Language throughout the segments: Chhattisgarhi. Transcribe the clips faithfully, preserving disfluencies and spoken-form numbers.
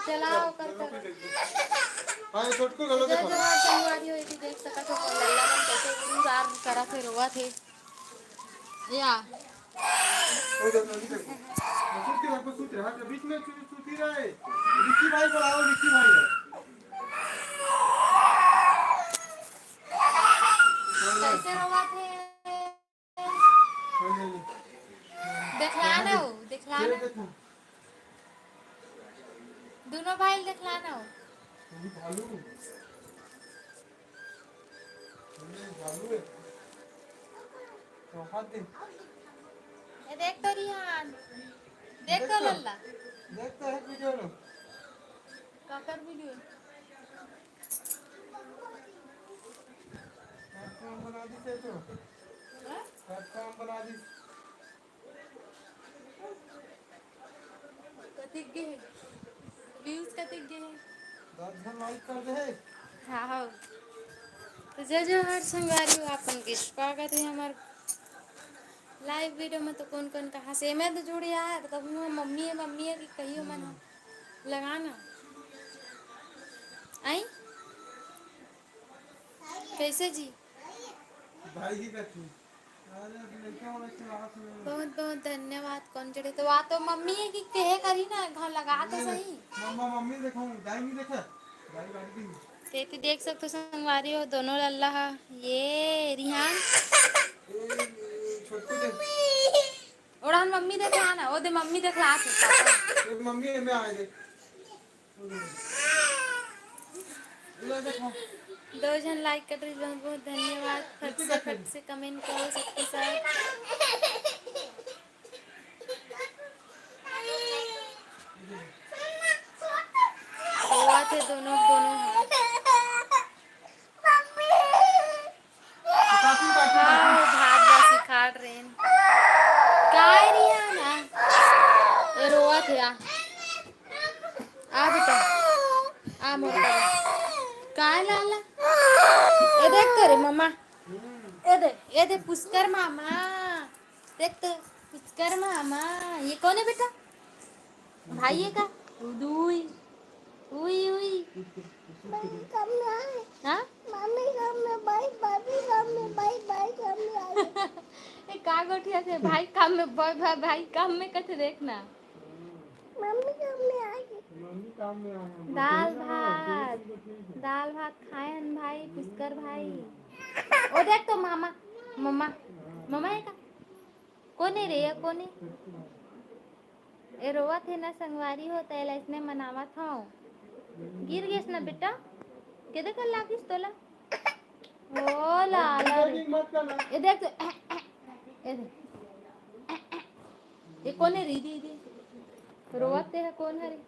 चला ओकर कर। हाँ, ये छोटकू गलो जय देखो। जोहार संगवारी हो, एती देख सकत हो, लल्ला मन कैसे उड़ आर करत हे, रोवत हे। या। ओ, जब नदी देखो। सूत के रखो, सूत रहा, बीच में सू-, सूती रहे। विक्की भाई को लाओ, विक्की भाई है। कैसे रोवत हे? देखला ना हो, देखला ना। दोनों भाई देखला ना हो। ये देख तो रिहान, देख तो लल्ला। देख तो है वीडियो में। काकर वीडियो? प्लेटफॉर्म बना दी से तो। हाँ? प्लेटफॉर्म बना दी। कतिक गे हे? व्यूज कतिक गे हे? दस झन लाइक कर दे हे। हाँ, हो। तो जय जोहार संगवारी हो, आपन के स्वागत है हमार लाइव वीडियो में। तो कौन कौन कहाँ से मैं तो जुड़ी यार, तो कहूँ मम्मी है, मम्मी है कि कहियो मन हो। लगाना। आई? कैसे जी? भाई ही का थी। अरे, अब लड़का वाला चला सुन। बहुत बहुत धन्यवाद। कौन चढ़े तो वहाँ तो मम्मी है कि कहे करी ना, घर लगा तो सही। मम्मा, मम्मी देखो, दाई नहीं देखा। दाई गाड़ी की। ते तो देख सकते हो संगवारी हो, दोनों लल्ला हा। ये रिहान। ए, छोटू दे। ओढ़ान मम्मी देखला ना, ओ दे मम्मी देखला आ चुका। ए, मम्मी, मैं आ गए। दो झन लाइक कर रही, बहुत बहुत धन्यवाद। फट से, फट से कमेंट करो सबके साथ। रोवत हे दोनों, दोनों हाथ। हाँ, भात बासी खात रेन। काय रिया ना? ए, रोवत हे, आ। आ बेटा। आ मोर बेटा। काय लाला? ए देख तो रे मम्मा। ए दे, ए दे पुष्कर मामा। देख तो पुष्कर मामा। ये कौन है बेटा? भाई है का? उई, उई, उई। मम्मी काम में आए। हाँ? मम्मी काम में बाई, भाभी काम में बाई, भाई काम में आए। ए, का गोठिया से? भाई काम में, भाई, भाई, भाई काम में कथे देखना। मम्मी काम में आए। मम्मी काम में आए। दाल भात, दाल भात खायन भाई, पुष्कर भाई। ओ देख तो मामा, मम्मा, मम्मा है का? कोने रे, ये कोने? ए रोवत हे ना संगवारी हो, त एला अइसने मनावत हव। गिर गेस ना बेटा, केदे कर लागिस तोला? ओ ला ला रे। ए देख तो, ए दे। ए कोने रे, दी, दी। रोवत हे कोन हरे?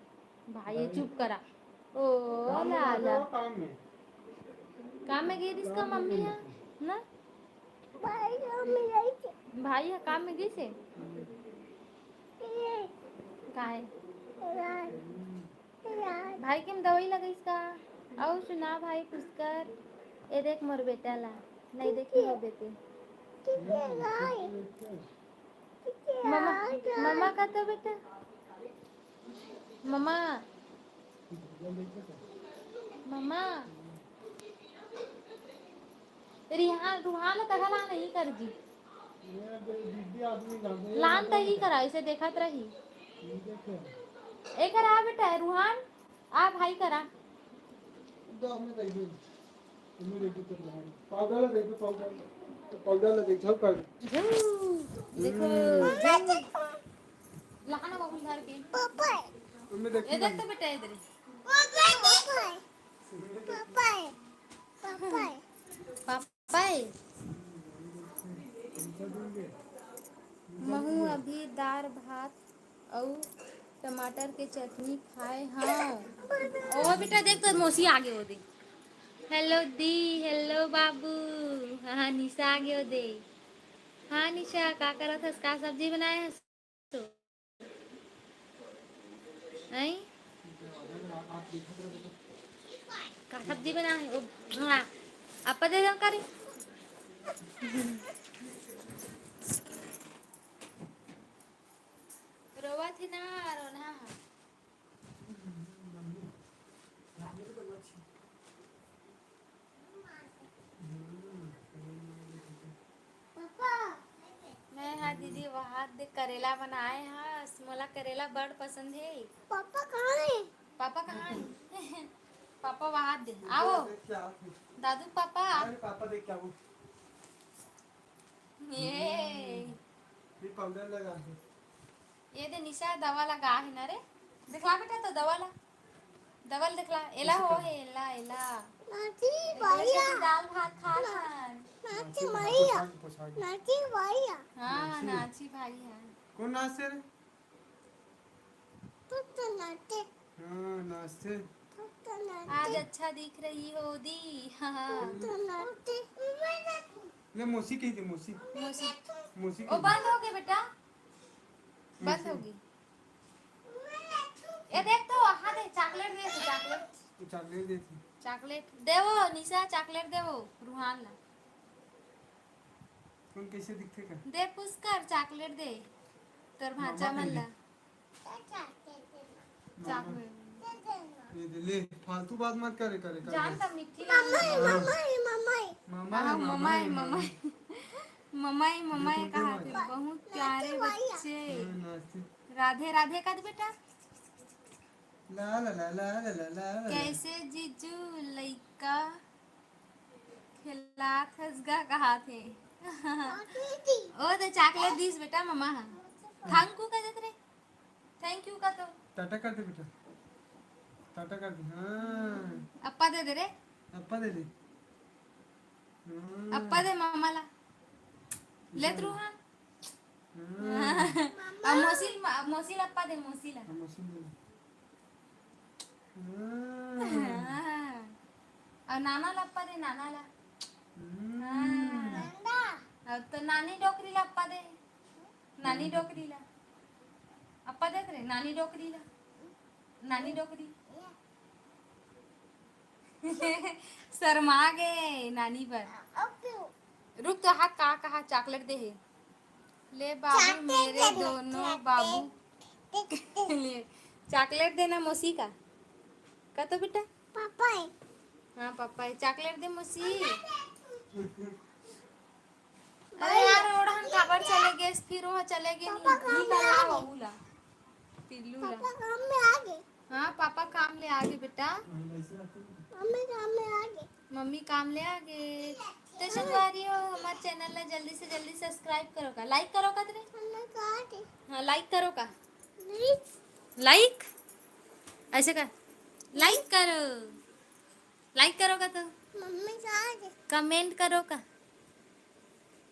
भाई, ये चुप करा। ओ, काम में ला, ला। काम में। काम में गे रिस का मम्मी है, ना? भाई, काम में गई थी। भाई है, काम में गई से? ये। काय? यार, यार। भाई के में दवाई लगाइस का? अउ सुना भाई पुष्कर, ए देख मोर बेटा ला, नहीं देखी हो बेटे। ठीक है, भाई। ठीक है, मम्मा, भाई, भाई। मम्मा का तो बेटा। मम्मा, मम्मा, रिहान, रुहान तक ला नहीं कर जी। लान त ही करा, इसे देखत रही। एक आ बेटा, रुहान, आ भाई करा। पाउडर ला देखो, पाउडर। पाउडर ला देखो, पाउडर। झू, देखो, झू। लहाना बाबू घर के। पापा। मम्मी देखो। इधर तो बेटा, इधर। Papa, papa. Papa. Papa. Papa. महू अभी दार भात अउ टमाटर के चटनी खाए हव। ओ बेटा, देख तो मौसी आगे हो दे। हेलो दी, हेलो बाबू। हाँ, हाँ, निशा आगे हो दे। हाँ निशा, का करत हस? का सब्जी बनाए हस? आई? का सब्जी बना है? ओ, हाँ। आपा दे दो करी। रोवा थी ना, रोना है। मैं हा दीदी वहाद दे करेला बनाए हस, मोला करेला बड़ पसंद हे। पापा कहाँ हे? पापा कहाँ हे? पापा वहाद दे। आओ। देख के आओ। दादू पापा। अरे पापा देख के आओ। ये। ये पाउडर लगा दे। ये दे निशा दवा लगा हे ना रे। दिखला बेटा तो दवा ला। दवा ला दिखला। एला हो हे, एला, एला। नाची एकर भैया। से दाल भात खा ना-, खान। नाची नाची भैया। पोछा के, पोछा के। नाची भैया। हाँ, नाची। नाची भाई है। कौन नाच से रे? तू तो नाचे। हाँ, नाच से। तू तो नाचे। आज अच्छा दिख रही हो दी। हाँ। तू तो नाचे। ले मौसी कही दे, मौसी। मौसी। मौसी ओ कही दे। बंद हो गई बेटा। बंद मौसी। होगी। ये देख तो, हाँ दे, चॉकलेट दे दे, चॉकलेट। वो चॉकलेट दे दे। चॉकलेट दे वो, निशा चॉकलेट दे वो, रूहान ला। कौन कैसे दिखथे का? दे पुष्कर, चॉकलेट दे। तोर मामा भांचा मन कही ला। दे। मामा चॉकलेट। ये दे, ले, फालतू बात मत करे, करे, करे। जान त मिठी मम्मी, लागे। Mummy, mummy. मम्मी, हाँ, mummy, mummy, mummy. Mummy, mummy. Mummy कहा थे, बहुत प्यारे बच्चे। हाँ, नाचते। राधे राधे कद बेटा। ला, ला, ला। कैसे जीजू लइका खिलात हस गा कहा थे। ओ तो चॉकलेट दीस बेटा मम्मा हा। थैंक यू कह देत रे। थैंक यू का तो। टाटा कर दे बेटा। टाटा कर दे। हाँ। अप्पा दे दे रे। अप्पा दे दे। हाँ। अप्पा दे मम्मा ला। ले तू हाँ। हाँ। अब मौसी, मौसी ला अप्पा दे, मौसी ला। हाँ, मौसी दे। हाँ। हाँ। अब नाना ला अप्पा दे, नाना ला। हम्म। हाँ। अब तो नानी डोकरी ला अप्पा दे। नानी डोकरी ला। अप्पा देख रे, नानी डोकरी ला। नानी डोकरी। शर्मा गे नानी बर। रुक तो, हा का कहा, चॉकलेट दे हे। ले बाबू, चॉकलेट मेरे दे दे, दोनों चॉकलेट। बाबू। ले, चॉकलेट देना मौसी का। का तो बेटा? पापा है। हाँ, पापा है। चॉकलेट दे मौसी। अरे यार, ओढ़न काबर चले गेस, फिर वो चले गे पापा नहीं, काम नहीं में आ करला गए। बहू ला, पिल्लू ला। पापा काम में आ गए। हाँ, पापा काम ले आ गे बेटा। मम्मी काम में आ गए। मम्मी काम ले आ गे। तो संगवारी हो, हमारे चैनल ला जल्दी से जल्दी सब्सक्राइब करो का, लाइक करो का तेरे। मम्मी कहाँ थे? हाँ, लाइक करो का। प्लीज। लाइक ऐसे कर, लाइक करो। लाइक करो का तो। मम्मी कहाँ थे? कमेंट करो का।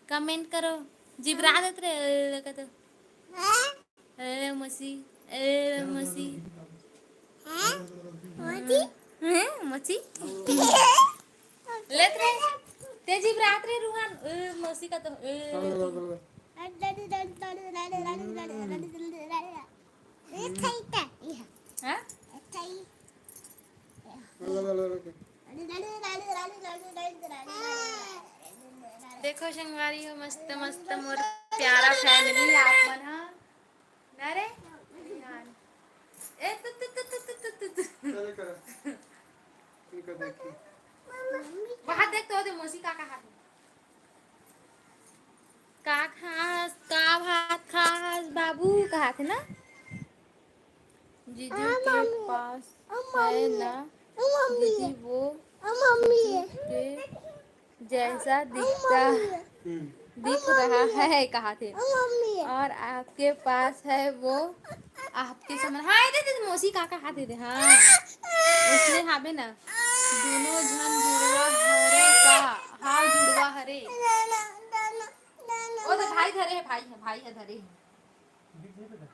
कमेंट करो। जिबरा देत रे का तो। हैं? ए मसी, ए मसी। हैं? मसी? हैं? मसी? लेत रे। ते जिबरात रे रूहान। ए मसी का तो। ए। ये सही था, ये। हाँ? सही। देखो संगवारी हो, मस्त मस्त मोर प्यारा फैमिली आप मन ह। ना रे? ए, तु, तु, तु। चलो करो। इनका देखिए। वहाँ देख तो, दे मौसी का कहा है। का खास, का भात खास, बाबू कहा थे ना? जीजू हाँ, के मम्मी। पास हाँ, है मम्मी। ना हाँ, मम्मी। दीदी, वो हाँ, मम्मी। जीजू के जैसा हाँ, दिखता, मम्मी। हम्म। दिख हाँ, रहा मम्मी। है, कहा थे। हाँ, मम्मी। और आपके पास है वो आपके समान। हाँ, दे, दे, दे, मौसी का कहा थे, दे, हाँ। उसने हाबे ना। दोनों झन जुड़वा हरे का, हाँ, जुड़वा हरे। ओ, तो भाई धरे है, भाई है, भाई है, धरे है।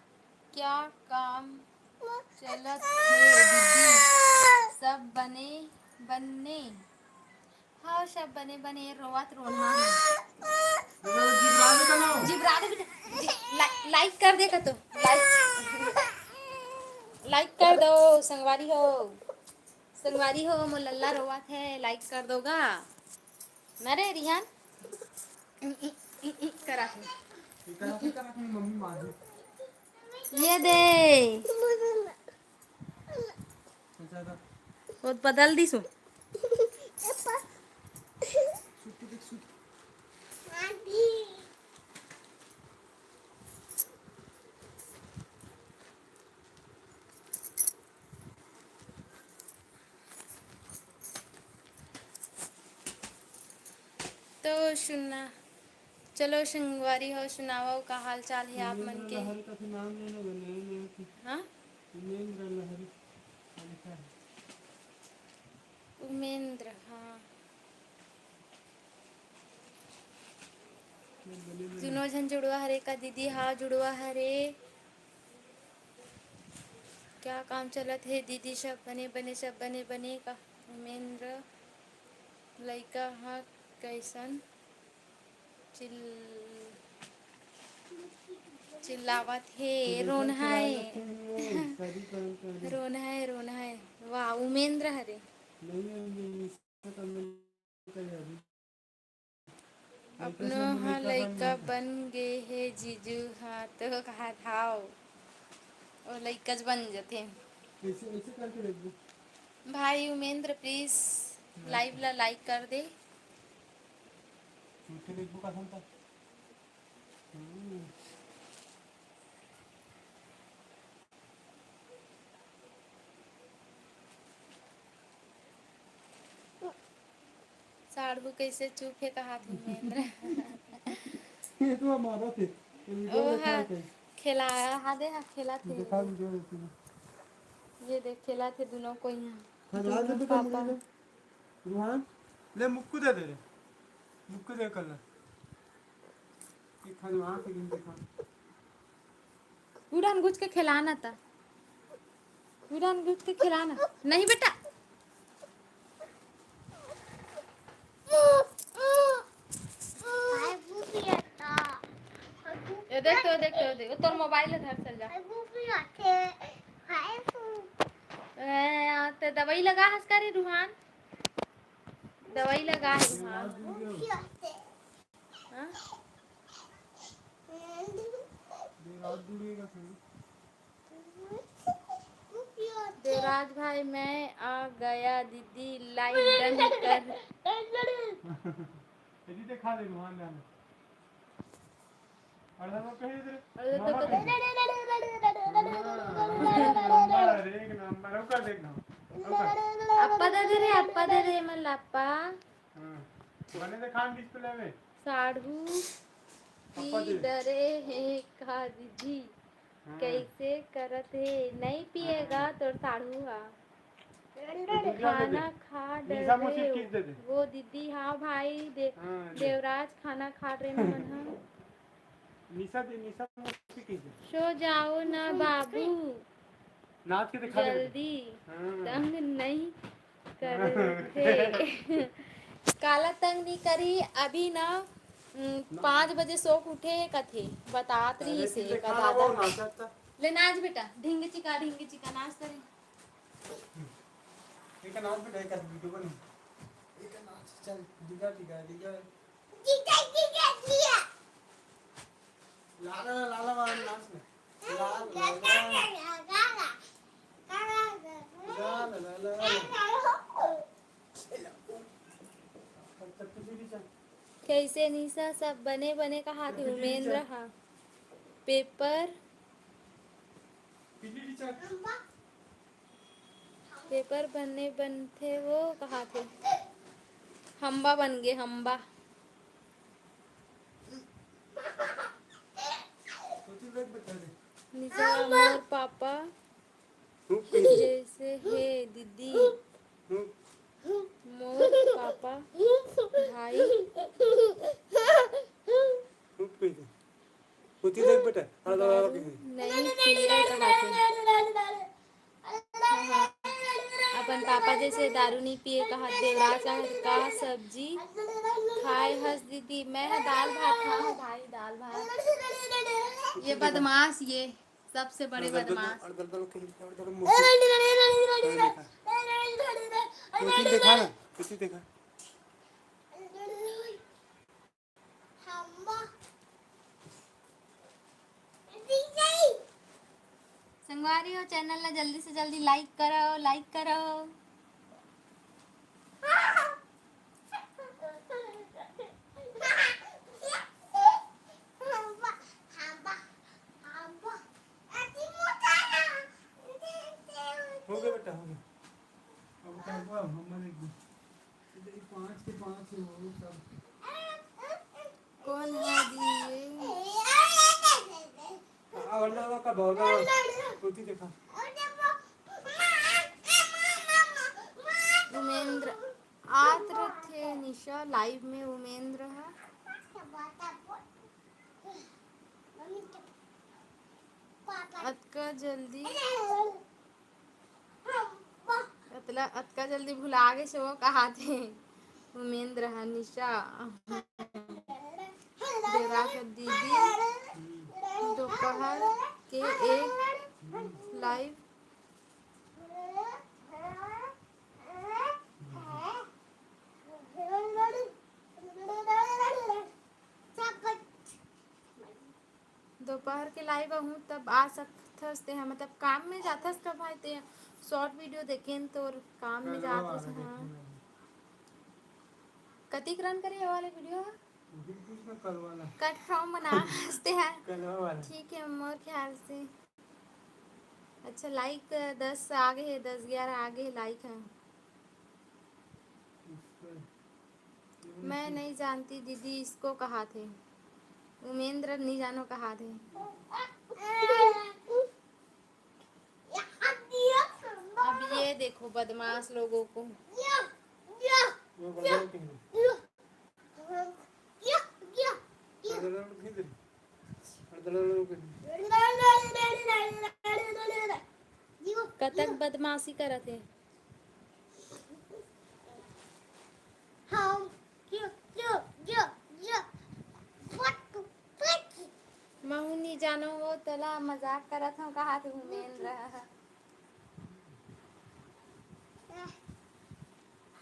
क्या काम चलत हे दीदी? सब बने, बने? हाँ, सब बने, बने, रोवत रोना है। जिबरा दे बेटा, जि-, ला-, लाइक कर दे का तो, लाइक, लाइक कर दो, संगवारी हो, संगवारी हो, मोर लल्ला रोवत है, लाइक कर दो गा। ना रे रिहान? करा थे। ये दे। वो बदल दी सो। तो सुना, चलो संगवारी हो, सुनावव का हाल चाल हे आप मन के? लहरी का तो नाम लेना बने, लेना कि हाँ? उमेंद्र लहरी का लिखा है। उमेंद्र, हाँ। बने, बने। दुनों झन जुड़वा हरे का दीदी? हाँ, जुड़वा हरे। क्या काम चलत हे दीदी? सब बने बने, सब बने बने का? उमेंद्र, लइका ह कइसन चिल-, चिल्लावत हे, रोनहाय। रोनहाय, रोनहाय। वाह, उमेंद्र हरे। अपनो ह लइका बन गे हे जीजू, हाँ तो कहा था, ओ लइकाच बन जथे। भाई उमेंद्र, please live ला like कर दे। साढ़ू कइसे चुप हे कहाथे उमेंद्र। ये तो हमारा थे। ये video ओ देखा हाँ, है कहीं? खेला, हाँ दे, हाँ, खेला थे। देखा video देखी ना। ये देख, खेला थे दुनों कोई यहाँ। हाँ, दुनों पापा। रुहान, ले मुक्कू दे दे रे। मुक्कू दे कर ले। ये खनवा के दिन देखा। उड़ान गुज के खिलाना था। उड़ान गुज के खिलाना। नहीं बेटा। ये देख तो, देख तो, देख। तोर mobile इधर चल जा। ए, ते दवाई लगा हस का रे रुहान? दवाई लगा है रुहान। हाँ? देवराज भाई, मैं आ गया दीदी, like done कर। दीदी दिखा दे, वहाँ जाना। अरे तो, तो, अरे, एक नंबर, एक नंबर, ओकर देख ना। अप्पा दे दे रे, अप्पा दे दे, मन ला अप्पा। हाँ। बने दिखा display में। साढ़ू पी डरे हे का दीदी? हाँ। कैसे करत हे? नहीं पिएगा तोर साढ़ू हा। खाना खा डरे वो दीदी। हाँ भाई, दे, हाँ, दे। देवराज खाना खा रहे मन हा। निशा दे, निशा मौसी की दे। सो जाओ ना बाबू। नाच के दिखा दे। जल्दी। हाँ। तंग नहीं करथे। काला तंग नहीं करी, अभी ना, उम, ना। पाँच बजे सो के उठे कथे, बतात रही से का दादा। ले नाच बेटा, ढिंग चिका, ढिंग चिका नाच तरी। एक नाच बेटा, एक video बने। एक नाच, चल, दिखा, दिखा, दिखा। लाला, लाला वाला नाच में। लाला, लाला। लाला, लाला। कैसे निशा, सब बने बने कहाथे उमेंद्र हा। पेपर पेपर बने बनथे वो कहाथे। हम्बा बन गे, हम्बा। निशा, मोर पापा जैसे हे दीदी। मोर पापा भाई। उती देख बेटा, अरे दारू नहीं पिए कहाथे। हाँ, हाँ। अपन पापा जैसे दारू नहीं पिए कहा। देवराज कहा का सब्जी खाए हस दीदी? मैं हा दाल भात। हाँ, हाँ भाई, दाल भात। ये बदमाश, ये सबसे बड़े बदमाश। अरे दल दल के, अरे दल दल मुंह से। मुंह से देखा ना, किसी देखा। संगवारी हो, channel ला जल्दी से जल्दी like करो, like करो। कौन है दी ये? आ, वाला, वाला का बा, वाला, वाला। कुर्ती देखा। उमेंद्र आत रथे निशा live में, उमेंद्र ह। अतका जल्दी, अतला, अतका जल्दी भुला गे से वो कहाथे उमेंद्र ह निशा। बेरा के दीदी दोपहर के एक live। दोपहर के live आहूँ तब आ सकथस ते ह, मतलब काम में जाथस का भाई ते short video देखेन तोर काम में जाथस। हाँ, कतिक run करे ये वाले video ह? Confirm बना हंसते हैं। ठीक है, मोर ख्याल से अच्छा like दस आगे है, दस ग्यारह आगे है like है। मैं नहीं जानती दीदी, इसको कहाथे। उमेंद्र नहीं जानो कहाथे। अब ये देखो बदमाश लोगों को। कतक बदमाशी करत हे। महू नी जानो वो तोला मजाक करत हूँ, कहा तू मेन रहा।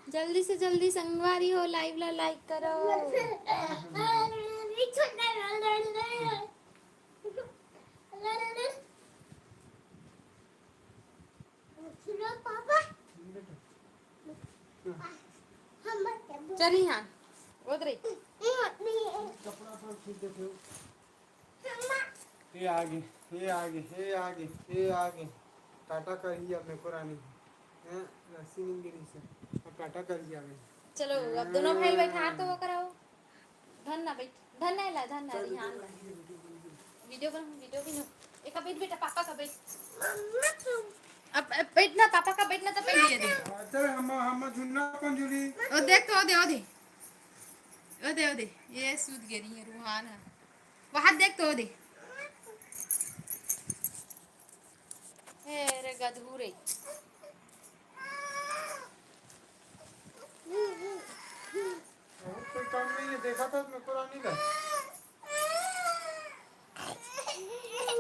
जल्दी से जल्दी संगवारी हो, live ला like करो। चल यहाँ, उधर ही। ये आगे, ये आगे, ये आगे, ये आगे। टाटा करिया मेरे को रानी। हैं, रस्सी नहीं गिरी से। अब टाटा करिया में। चलो, अब दोनों भाई बैठा तो वो कराओ। धन ना बैठ, धन ना ला, धन ना, रिहान ला। Video बना, video भी ना। एक बैठ बेटा, पापा का बैठ। अब, अब बैठ ना, पापा का बैठ ना, तो पहले ये दे। अरे हम, हम झुन्ना अपन झुली। ओ देख तो, ओ दे, ओ दे। ओ दे, ओ दे। ये सूत गिरी है, रूहान है। वहां देख तो, ओ दे। हे रे गधू रे। बहुत कोई काम नहीं है, देखा था मैं पुरानी का।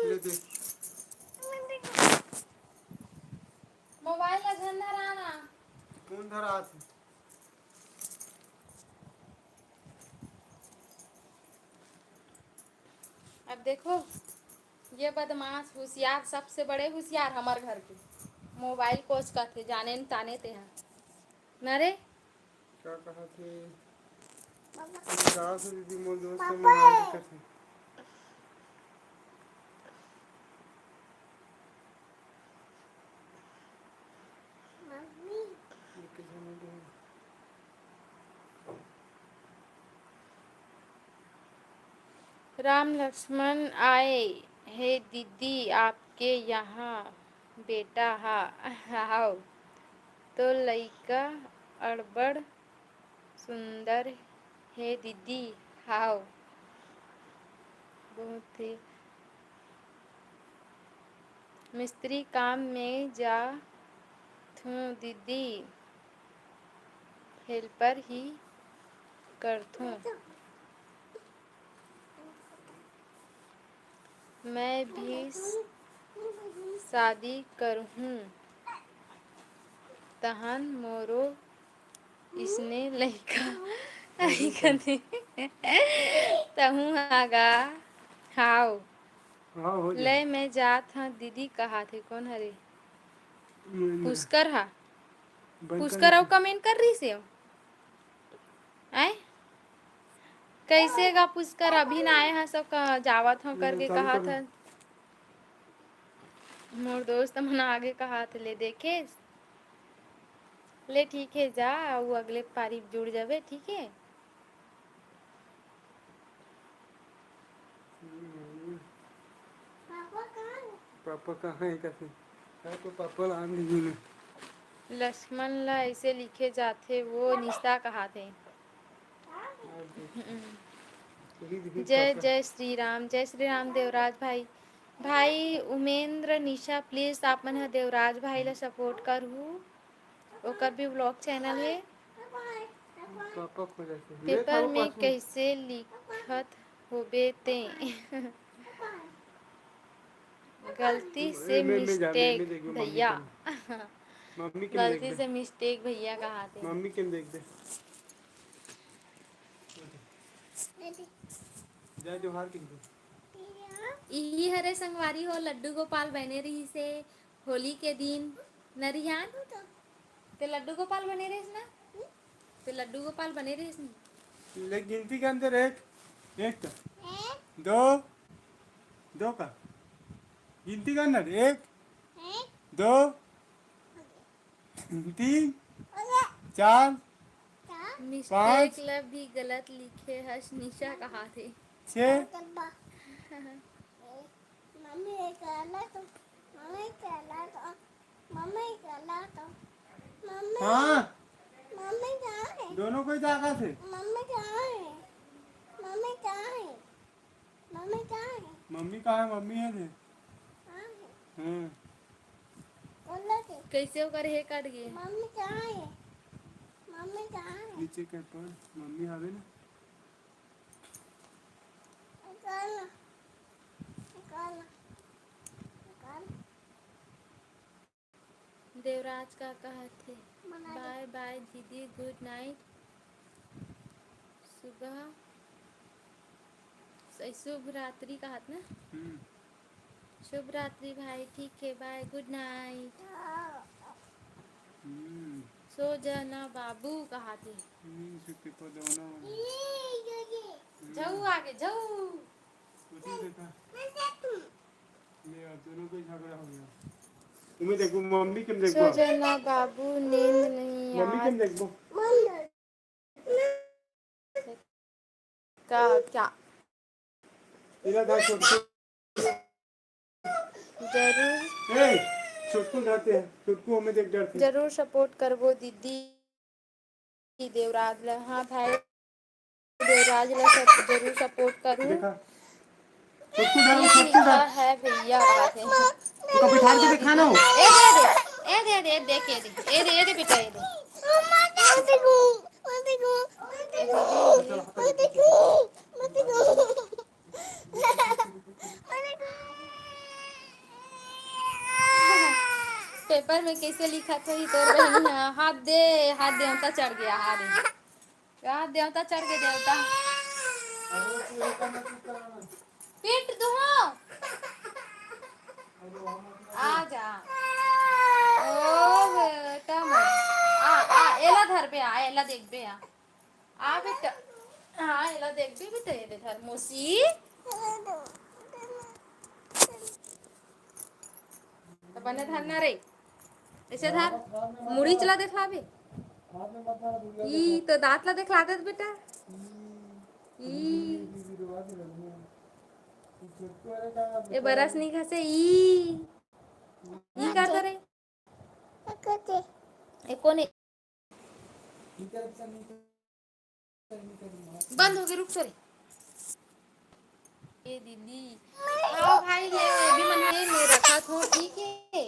ले देख। मोबाइल ला झन धराना। कौन धरा आथे? अब देखो, ये बदमाश होशियार, सबसे बड़े होशियार हमर घर के। मोबाइल कोच कथे, जाने न ताने ते हा। ना रे? का कहा थे? का से दीदी मोर दोस्त से मोबाइल कथे। राम लक्ष्मण आए हे दीदी, आपके यहाँ बेटा हा, हाव, तो लइका अड़बड़ सुंदर हे दीदी, हाव, बहुत ही मिस्त्री काम में जाथूं दीदी, helper ही करथूं। मैं भी शादी करहूं, तहन मोरो इसने लइका आही कथे। तहूं आगा हाव। हाँ, हो जाए। ले, मैं जात हं दीदी, कहाथे। कौन हरे? पुष्कर हा। पुष्कर अउ comment कर रही से। आय? कैसे गा पुष्कर? अभी ना आए हा, सब जावत हूँ करके कहा था। मोर दोस्त मन आगे कहा थे, ले देखे। ले ठीक है, जा, वो अगले पारी जुड़ जावे, ठीक है। पापा कहाँ है कथे? हाँ, तो पापा ला आन दीजिए ना। लक्ष्मण ला ऐसे लिखे जाथे, वो निशा कहाथे। जय जय श्री राम, जय श्री राम देवराज भाई। भाई उमेंद्र निशा, please आप मन ह देवराज भाई ला support करहू, ओकर भी vlog channel हे। पापा खो जाथे। पेपर में कैसे लिखत होबे ते? गलती से mistake भैया। मम्मी के देख दे। गलती से mistake भैया कहाथे। मम्मी के देख दे। जय जोहार के दे। इही हरे संगवारी हो, लड्डू गोपाल बने रहिसे होली के दिन। नरियान, ते लड्डू गोपाल बने रहिस ना? ते लड्डू गोपाल बने रहिस ना? ले गिनती के अंदर एक, एक का, दो, दो का गिनती के अंदर एक, दो, तीन, चार, mistake पाँच। ल भी गलत लिखे हस, निशा कहाथे। छः। मम्मी ये कहला तो, मम्मी कहला तो, मम्मी कहला तो, मम्मी, हाँ। मम्मी कहाँ है? दोनों कोई ताकत है। मम्मी कहाँ है? मम्मी कहाँ है? मम्मी कहाँ है? मम्मी कहाँ है? मम्मी है रे। कहाँ है? हाँ। बोलो तो। कैसे ओकर हे कट गए? मम्मी कहाँ है? मम्मी कहाँ है? नीचे कर पढ़, मम्मी आवे ना। निकाल ना। निकाल ना। निकाल। देवराज का कहत हे? मना दे। Bye bye दीदी, good night। सुबह सही, शुभ रात्रि कहत ना? हम्म। शुभ रात्रि भाई, ठीक है, bye, good night। हम्म। सो जा ना बाबू कहाथे। हम्म, छुट्टी को दो ना। हम्म। जाऊ आगे, जाऊ। उसे देखा। ले यार, दोनों को झगड़ा हो गया। तुम्हें देखो, मम्मी के देखो। सो जा ना बाबू, नींद नहीं मम्मी के यार। देखो। का, क्या? इधर था छोटकू। जरूर। ए, छोटकू डरते हैं, छोटकू हमें देख डरते हैं। जरूर support करबो दीदी देवराज ला। हाँ भाई, देवराज ला सब जरूर support करूँ। देखा, छोटकू डर, ये छोटकू डर। है भैया, बात है। तो कभी ठार के दिखा ना हो। ए दे दे, ए दे दे, देख, ए दे, ए दे, ए दे बेटा, ए दे। पेपर में कैसे लिखत होही तोर बहिनी ह? हाथ दे, हाथ देवता चढ़ गया, हाथ दे। हाथ देवता चढ़ गया, देवता। पीट दूँ। आ जा। ओ बेटा मोर। आ, आ, एला धर बे, आ, एला देख बे, आ। आ बेटा, हाँ, एला देख बे बेटा, ये दे धर, मौसी। तो बने धर ना रे, ऐसे धर, मुड़ी चला देखा बे। ई तो दांत ला देखला दे बेटा। ई। ये बरस नहीं घसे, ई। ई का करे? ए, कोने? बंद हो गए, रुक तो रे। ए दीदी, हाँ भाई, ले, ये भी मन में ले रखा था, ठीक है।